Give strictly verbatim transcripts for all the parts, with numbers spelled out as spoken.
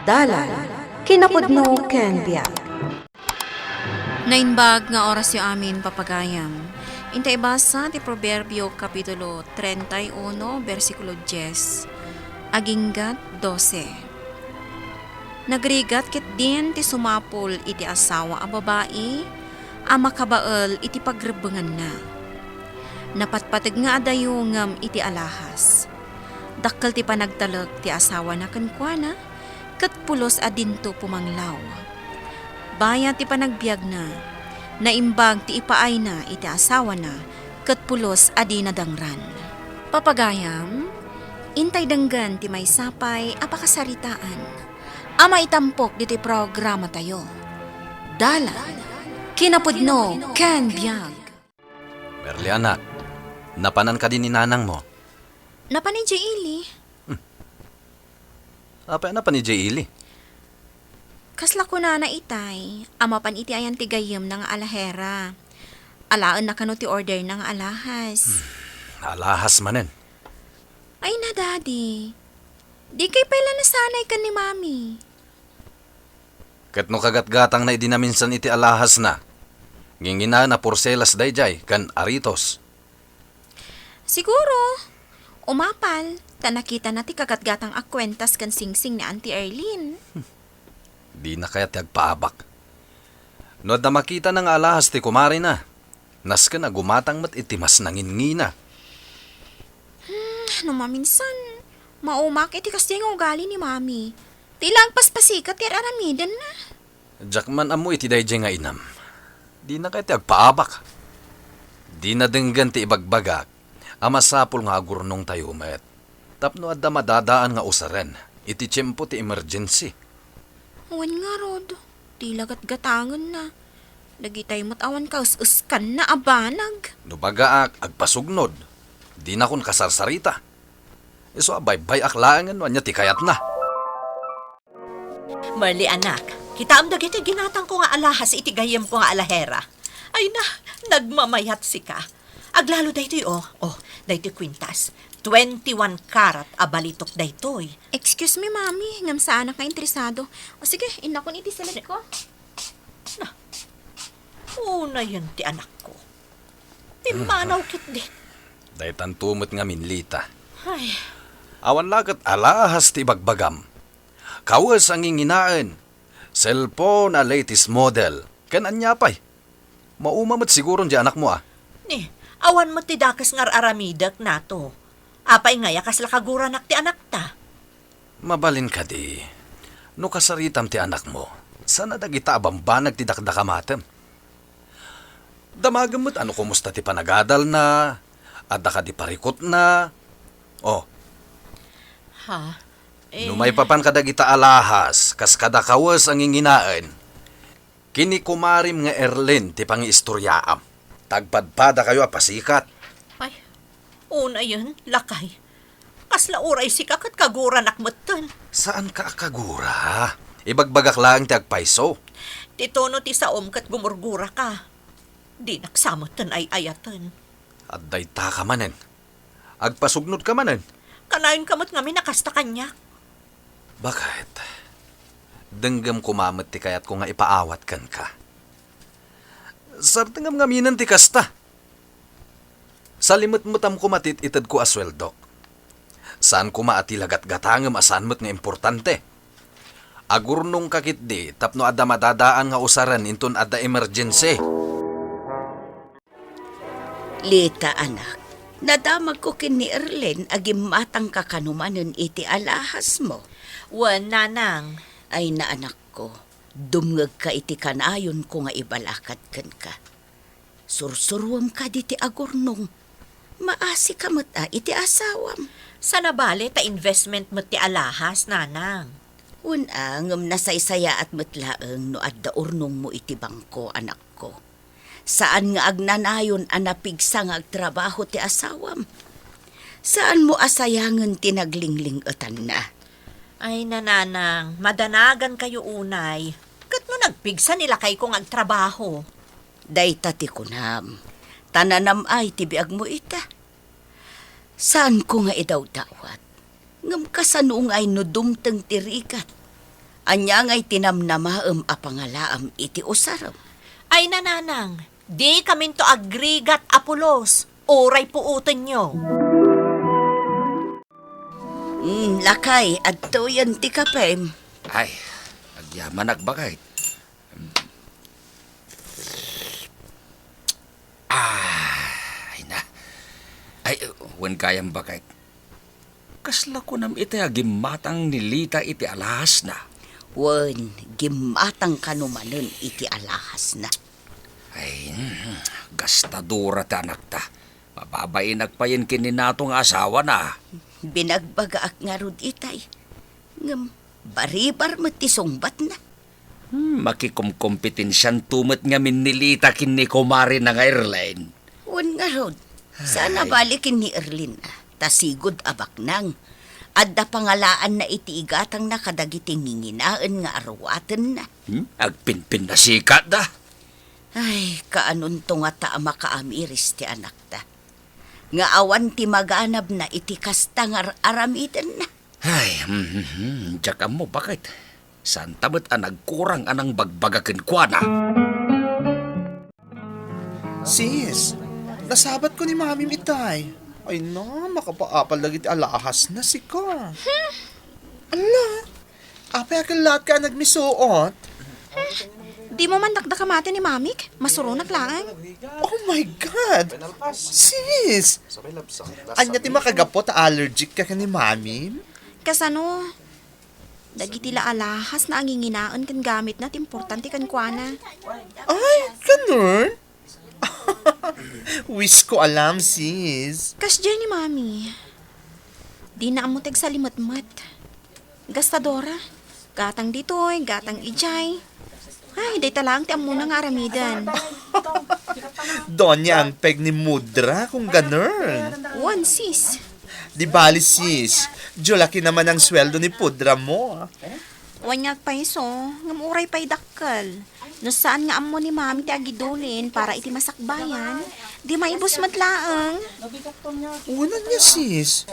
Dalan, kinapudno ken biag. Naimbag nga orasyo amin, papagayam. Inta ibasa ti Proverbio, Kapitulo treinta y uno, bersikulo dies, aginggat dose. Nagrigat ketdin ti sumapul iti asawa a babai a makabael iti pagrebbenganna. Napatpateg nga adayo ngem iti alahas. Dakkel ti panagtalek ti asawana kenkuana, ket pulos a dinto pumanglaw. Bayat ti panagbiagna, naimbag ti ipaayna iti asawana, ket pulos a di nadangran. Papagayam, intay denggen ti maysa pay a pakasaritaan a maitampok ditoy programatayo. Dalan, kinapudno, ken biag. Merly, anak, napanan kadi ni nanangmo? Napan idiay ili. Hmm. Apay a napan idiay ili? Kasla kunana itay, a mapan iti ayan ti gayyemna nga alahera. Alaenna kano ti orderna nga alahas. Hmm. Alahas manen. Ay na, Daddy. Di kay pay la nasanay ken ni Mami. Ket no kagatgatangna idi naminsan iti alahasna, nginginaen a porselas daydiay ken aritos. Siguro, umapal, ta nakitana ti kagatgatang a kuentas ken singsing ni Auntie Erlin. Dina kayat ti agpaabak. No adda makitana nga alahas ti kumarina, nasken a gumatang met iti mas nangingina. Hmm, no maminsan, maumak iti kasdiay nga ugali ni Mami. Ti la agpaspasikat ti ar-aramidenna. Diak man ammo iti daydiay nga inam. Dina kayat ti agpaabak. Dina denggen ti ibagbagak a masapul nga agurnongtayo met tapno adda madadaan nga usaren iti tiempo ti emergency. Wen ngarud, ti la gatgatangenna. Dagitay met awan kaes-eskanna a banag. No bagaak, agpasugnod. Dinakon kasarsarita. Isu a baybay-ak laengen no ania ti kayatna. Merly, anak, kitaem dagiti ginatangko nga alahas iti gayyemko nga alahera. Ay na, nagmamayat sika. Aglalo daytoy, oh. Oh, daytoy kwintas. Twenty-one karat a balitok daytoy. Excuse me, Mami, ngem saanak nga interesado. O sige, innakon iti seled ko. Na, unayen ti anakko. Pimmanaw ketdi. Daytanto met ngamin, Lita. Ay. Awan la ket alahas ti ibagbagam. Kawes a nginginaen, cellphone a latest model, ken ania pay. Mauma met siguron di anakmo, a. Ni, awan met ti dakes nga ar-aramidek, Nato. Apay ngay a kasla kaguranak ti anakta? Mabalin kadi, no kasaritam ti anakmo, saan a dagita a bambanag ti dakdakamatem. Damagem met a no kumusta ti panagadalna, adda kadi parikutna. Oh. Ha? Eh. No maipapan kadagita alahas, kas kada kawes a nginginaen, ken ni kumarem nga Erlin ti pangiistoriaam. Ta agpadpadakayo a pasikat. Ay, unayen, lakay. Kasla uray sika ket kaguranak metten. Saanka a kagura. Ibagbagak laeng ti agpayso. Ti tono ti saom ket gumurguraka. Dinak sa metten ay-ayaten. Adda itaka manen. Agpasugnodka manen. Kanayon ka met ngamin a kasta kaniak. Baket, denggem koma met ti kayatko nga ipaawat kenka. Sartengem ngaminen ti kasta. Salimetmetam koma ti it-itedko a sueldok. Saan koma a ti la gatgatangem a saan met nga importante. Agurnongka ketdi tapno adda madadaan nga usaren inton adda emergency. Lita, anak, nadamagko ken ni Erlen a gimmatangka kano manen iti alahasmo. Wen, nanang. Ay na, anakko, dumngegka iti kanayonko nga ibalakat kenka. Sursuruem kadi ti agurnong. Maasika met a iti asawam. Saan a bale ta investment met ti alahas, nanang. Wen a, ngem nasaysayaat met laeng no adda urnongmo iti bangko, anakko. Saan nga agnanayon a napigsa nga agtrabaho ti asawam. Saanmo a sayangen ti naglingling-etanna. Ay, nanang, madanagankayo unay. Ket no nagpigsa ni lakayko nga agtrabaho? Dayta ti kunam. Ta nanam-ay ti biagmo ita. Saanko nga idawdawat. Ngem kasano ngay no dumteng ti rigat? Ania ngay ti namnamaem a pangalaam iti usarem? Ay, nanang, dikaminto agrigat a pulos, uray puotenyo. Mm, lakay, adtoyen ti kapem. Ay, agyamanak, baket. Ah, ay na. Ay, wen gayam, baket. Kasla kunam iti a gimmatang ni Lita iti alahasna? Wen, gimmatang kano manen iti alahasna. Ay, mm, gastadora ti anakta. Mababainak payen ken ni Nato nga asawana. Binagbagaak ngarud itay. Ngem, baribar met ti sungbatna. Hmm, makikomkompetensianto met ngamin ni Lita ken ni kumarena nga Erlin. Wen ngarud, saan a bali ken ni Erlin, a, ta sigud a baknang. Adda pangalaanna iti igatangna kadagiti nginginaen nga aruatenna. Hmm? Agpinpinnasikat da. Ay, kaanonto ngata a makaamiris ti anakta. Nga awan ti maganabna iti kasta nga ar-, aramidenna. Ay, hmm, hmm, hmm, diak ammo, baket. Saanta met a nagkurang a nangbagbaga kenkuana. Sis, nasabatko ni Mamim itay. Ay na, makapaapal dagiti alahasna, sika. Hmm. Ala, apay a kellaat ka a nagmisuot? Dimo man dakdakamaten ni Mamik? Masuronak laeng. Oh my God! Sis! Ania ti makagapu ta allergic ka ken ni Mamim? Kasano? Dagiti la alahasna a nginginaen ken gamitna ti importante kenkuana. Ay, ganun? Wish ko alam, sis. Kasdiay ni Mami. Dina ammo ti agsalimetmet. Gastadora. Gatang ditoy, gatang idiay. Ay, dayta laeng ti ammona nga aramiden. Doña Angpeg ni Mudra, kung ganun. Wen, sis. Di bali, sis. Diyo laki naman ang sweldo ni Pudra mo. Wen nga agpayso, ngem uray pay dakkel. No saan nga ammo ni Mami ti agidulin para iti masakbayan, di maibus met laeng. Unan niya, sis.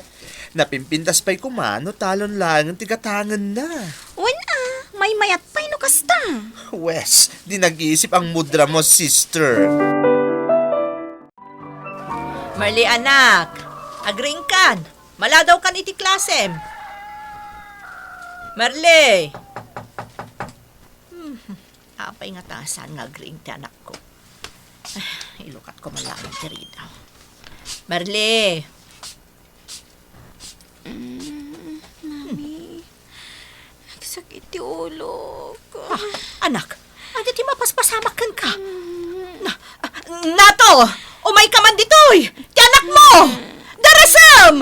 Napimpintas pay koma no talon laengen ti gatangenna. Wen a, maymayat pay no kasta. Wes, di nag-iisip ang Mudra mo, sister. Marley, anak, agriingkan. Maladaw kan iti klasem. Marley! Hmm, apay nga ta saan nga agriing ti anakko? Ah, ilukat ko man laeng ti ridaw. Marley! Mm, Mami, nagsakit ti ulok. Ah, anak, ania ti mapaspasamak kenka? Mm. Na, ah, Nato! Umayka man ditoy! Ti anakmo! Darasem!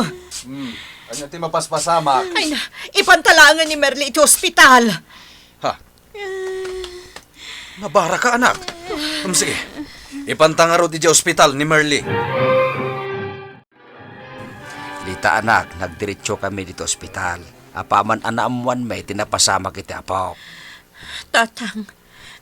Hmm, ania ti mapaspasamak? Ay na, ipanta laengen ni Merly iti ospital. Ha? Nabaraka, anak. Hmm, sige. Ipanta ngarud idiay ospital ni Merly. Lita, anak, nagdiretsokami ditoy ospital. Apaman a naammoanmi ti napasamak iti apok. Tatang,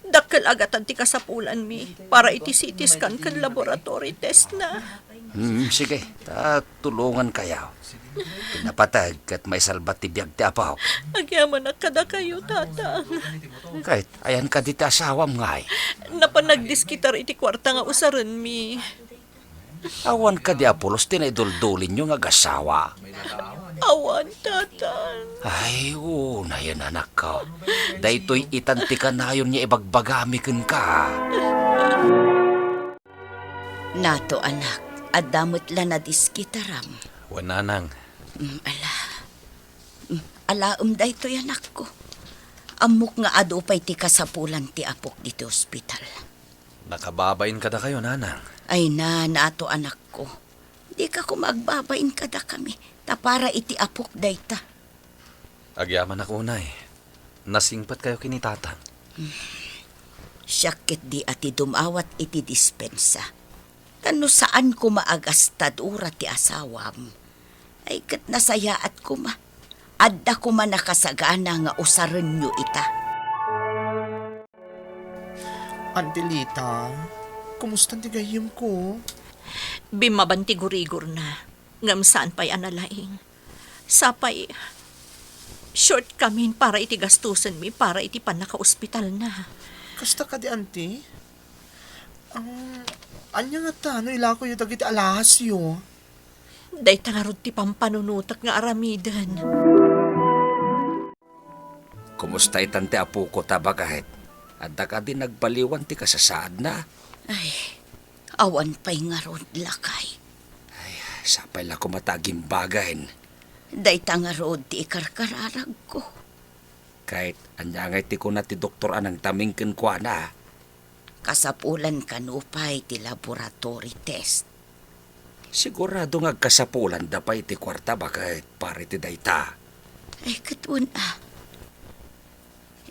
dakkel a gatad ti kasapulanmi para iti C T scan ken laboratory test na. Hmm, sige, ta tulongankayo. Ti napateg ket maisalba ti biag ti apok. Agyamanak kadakayo, Tatang. Ket ayan kadi ti asawam ngay? Napan nagdiskitar iti kuarta nga usarenmi. Awan kadi a pulos ti naiduldulinyo nga agasawa? Awan, Tatang. Ay, unayen, anakko. Daytoy itan ti kanayon nga ibagbagami kenka. Nato, anak, adda met la nadiskitaram. Wen, nanang. Mm, ala. Mm, alaem daytoy, anakko. Ammok nga adu pay ti kasapulan ti apok ditoy ospital. Nakababain kadakayo, nanang. Ay na, Nato, anakko. Dika koma agbabain kadakami, ta para iti apok dayta. Agyamanak unay. Nasingpetkayo ken ni Tatang. Siak ketdi a ti dumawat iti dispensa. Ta no saan koma a gastadora ti asawam, ay ket nasayaat koma. Adda koma nakasagana nga usarenyo ita. Auntie Lita, kumusta ti gayyemko? Bimmaban ti gurigorna, ngem saan pay a nalaing. Sapay, Short kamin para iti gastusenmi para iti pannakaospitalna. Kasta kadi, Auntie? Ang, ania ngata no ilakoyo dagiti alahasyo? Dayta ngarud ti pampanunotek nga aramiden. Kumusta itan ti apoko ta, baket? Adda kadi nagbaliwan ti kasasaadna? Ay, awan pay ngarud, lakay. Ay, sapay la koma ta agimbagen. Dayta ngarud ti ikarkararagko. Ket ania ngay ti kuna ti doktor a nangtaming kenkuana? Kasapulan kano pay ti laboratory test. Sigurado nga agkasapulanda pay iti kuarta, baket, para iti dayta. Ay, ket wen a.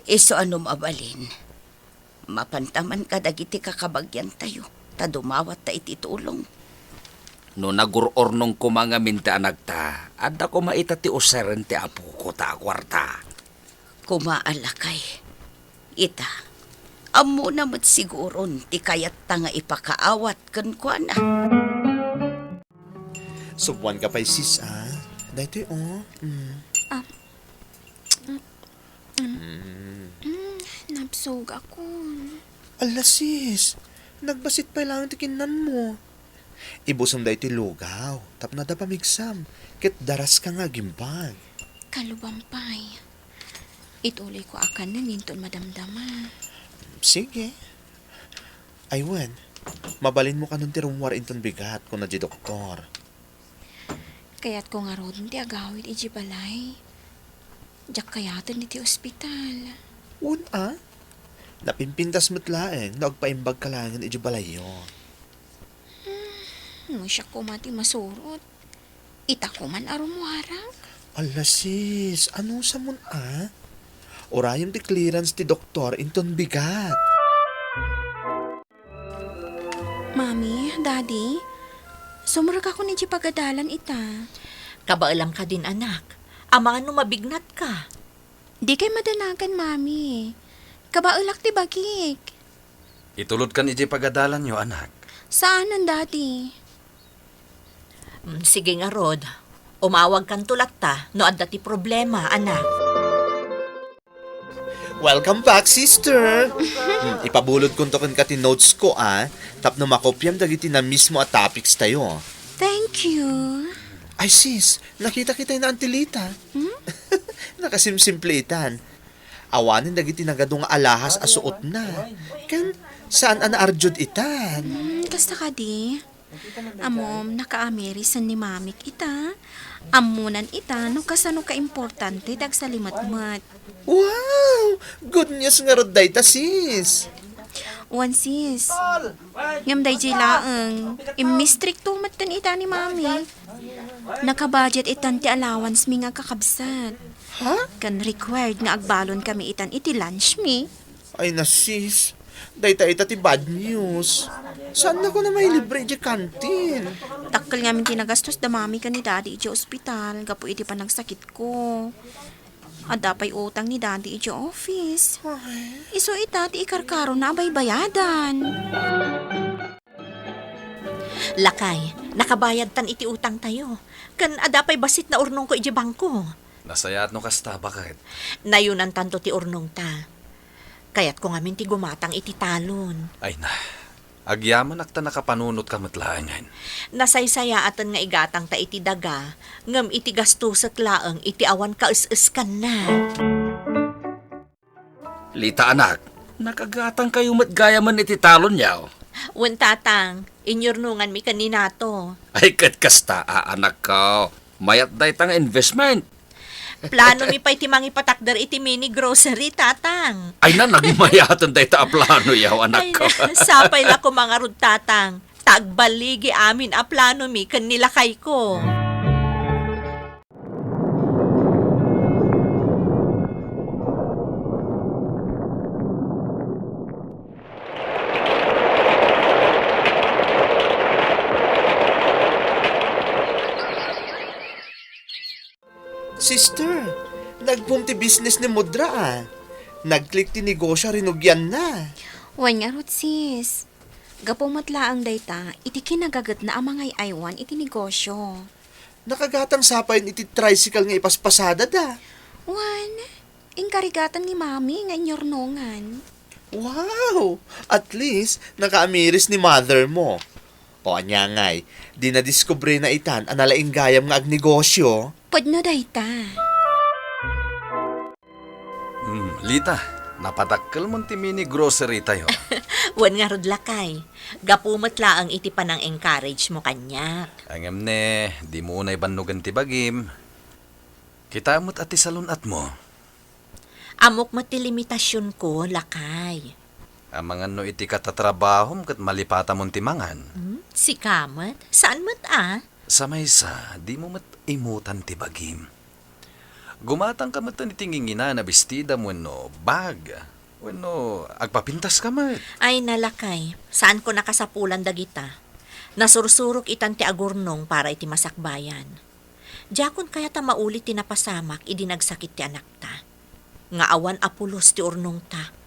Isu a no mabalin, mapanta man kadagiti kakabagiantayo, ta dumawatta iti tulong. No nagur-urnong koma ngamin ti anakta, adda koma ita ti usaren ti apoko ta a kuarta. Koma a lakay. Ita, ammona met siguron ti kayatta nga ipakaawat kenkuana. Subuanka pay, sis, a. Daytoy, o. Mm. Ah, mm, mm, mm, napsugakon. Ala, sis, nagbasit pay laeng ti kinnanmo. Ibusem daytoy lugaw, tapno adda pamigsam, ket daraska nga agimbag. Kaluban pay. Ituloyko a kanen inton madamdama. Sige. Ay wen, mabalinmo kanon ti rummuar inton bigat, kuna di doktor. Kayatko ngaruden ti agawid idiay balay. Diak kayaten iti ospital. Wen a? Napimpintas met laeng no agpaimbagka laengen idiay balayyo. Hmm, no siak koma ti masurot, ita koman a rummuarak? Ala, sis, anusam a? Urayem ti clearance ti doktor inton bigat. Mami, Daddy, sumrekakon idiay pagadalan ita. Kabaelam kadin, anak. Amangan no mabignatka. Dikay madanagan, Mami. Kabaelak ti bagik. Itulodkan idiay pagadalanyo, anak. Saanen, Daddy. Mm, sige ngarud. Umawagkanto latta no adda ti problema, anak. Welcome back, sister. Hmm, ipabulodkonto kenka ti notes ko, a, tapno makopiam dagiti namismo a topics tayo. Thank you. Ay, sis, nakita kitay na Auntie Lita. Hmm? Nakasimsimple itan. Awanen dagiti nagadu nga alahas a suotna. Ken saan a naarjud itan. Hmm, kasta kadi? Ammom, nakaamirisan ni Mamik ita. Ammonan ita no kasano kaimportante ti agsalimetmet. Wow! Good news ngarud dayta, sis. Wen, sis. Ngem daydiay laeng, immistrikto metten ita ni Mamik. Naka-budget itan ti allowance mi nga agkakabsat. Ha? Ken required nga agbalon kami itan iti lunch mi. Ay na, sis. Dayta ita ti bad news. Saannakon a mailibre idiay kantin. Dakkel ngamin ti nagastos da Mami ken ni Daddy idiay ospital gapu iti panagsakitko. Adda pay utang ni Daddy idiay office. Ay. Isu ita ti ikarkarona a baybayadan. Lakay, nakabayadtan iti utangtayo. Ken adda pay bassit naurnongko idiay bangko. Nasayaat no kasta, baket. Nayunantanto ti urnongta. Kayatko ngamin ti gumatang iti talon. Ay na, agyamanak ta nakapanunotka met laengen. Nasaysayaaten nga igatangta iti daga, ngem iti gastosek laeng iti awan kaes-eskanna. Lita, anak, nakagatangkayo met gayamen iti talonyo? Wen, Tatang, inyurnonganmi ken ni Nato. Ay, ket kasta, a, anakko. Mayat dayta nga investment. Planomi pay ti mangipatakder iti mini grocery, Tatang. Ay na, nagmayaten dayta a planoyo, anakko. Ay na, sapay la koma ngarud, Tatang. Ta agbaligi amin a planomi ken ni lakayko. Sister, nag-boom ti business ni Mudra, a. Nag-click ti negosyo a rinugianna. Wen ngarud, sis. Gapu met laeng dayta iti kinagagetna a mangay-aywan iti negosyo. Nakagatang sa pay iti tricycle nga ipaspasadada. Wen, inkarigatan ni Mami nga inyurnongan. Wow! At least, nakaamiris ni mother mo. O, ania ngay, di nadiskubrina itan a nalaing gayam nga agnegosyo? Pudno dayta. Hmm, Lita, napadakkelmon ti mini grocery tayo. Wen ngarud, lakay. Gapu met laeng iti panang-encourage mo kaniak. Ngem ne, dimo unay bannogen ti bagim. Kita met a ti salun-atmo. Ammok met ti limitasionko, lakay. Amangan no iti katatrabahom ket malipatamon ti mangan. Hmm? Sika met? Saan met a? Sa maysa, dimo met imutan ti bagim. Gumatangka met iti nginginana bestidam wenno bag, wenno agpapintaska met. Ay, lakay, saanko nakasapulan dagita. Nasursurok itan ti agurnong para iti masakbayan. Diakon kayat a mauli ti napasamak idi nagsakit ti anakta. Nga awan a pulos ti urnongta.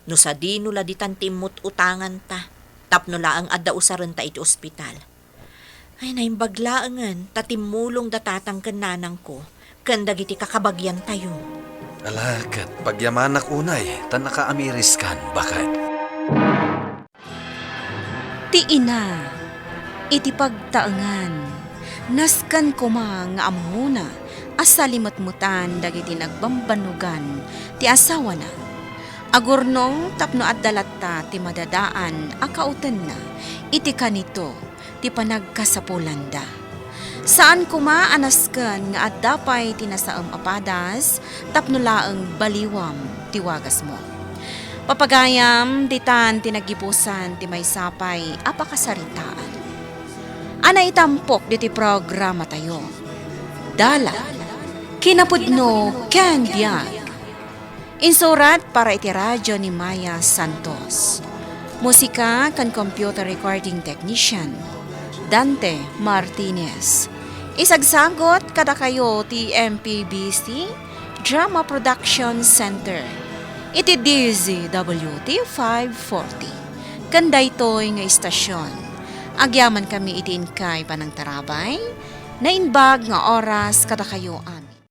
No sadino la ditan ti immut-utanganta, tapno laeng adda usarenta iti ospital. Ay, naimbag laengen ta timmulongda tatang ken nanangko ken dagiti kakabagiantayo. Ala, ket pagyamanak unay ta nakaamiriskan, baket. Ti ina, iti pagtaengan, nasken koma nga ammona a salimetmetan dagiti nagbambannogan ti asawana. Agurnong tapno adda latta ti madadaan a kautenna iti kanito ti panagkasapulanda. Saan koma a nasken nga adda pay ti nasaem a padas tapno laeng baliwam ti wagasmo. Papagayam, ditan ti naggibusan ti maysa pay a pakasaritaan a naitampok ditoy programatayo. Dalan, kinapudno ken biag. Insurat para iti radyo ni Maya Santos. Musika ken computer recording technician, Dante Martinez. Isagsagot kadakayo ti M P B C Drama Production Center iti D Z W T five forty. Ken daytoy nga istasyon, agyamankami iti inkay panangtarabay, naimbag nga oras kadakayo a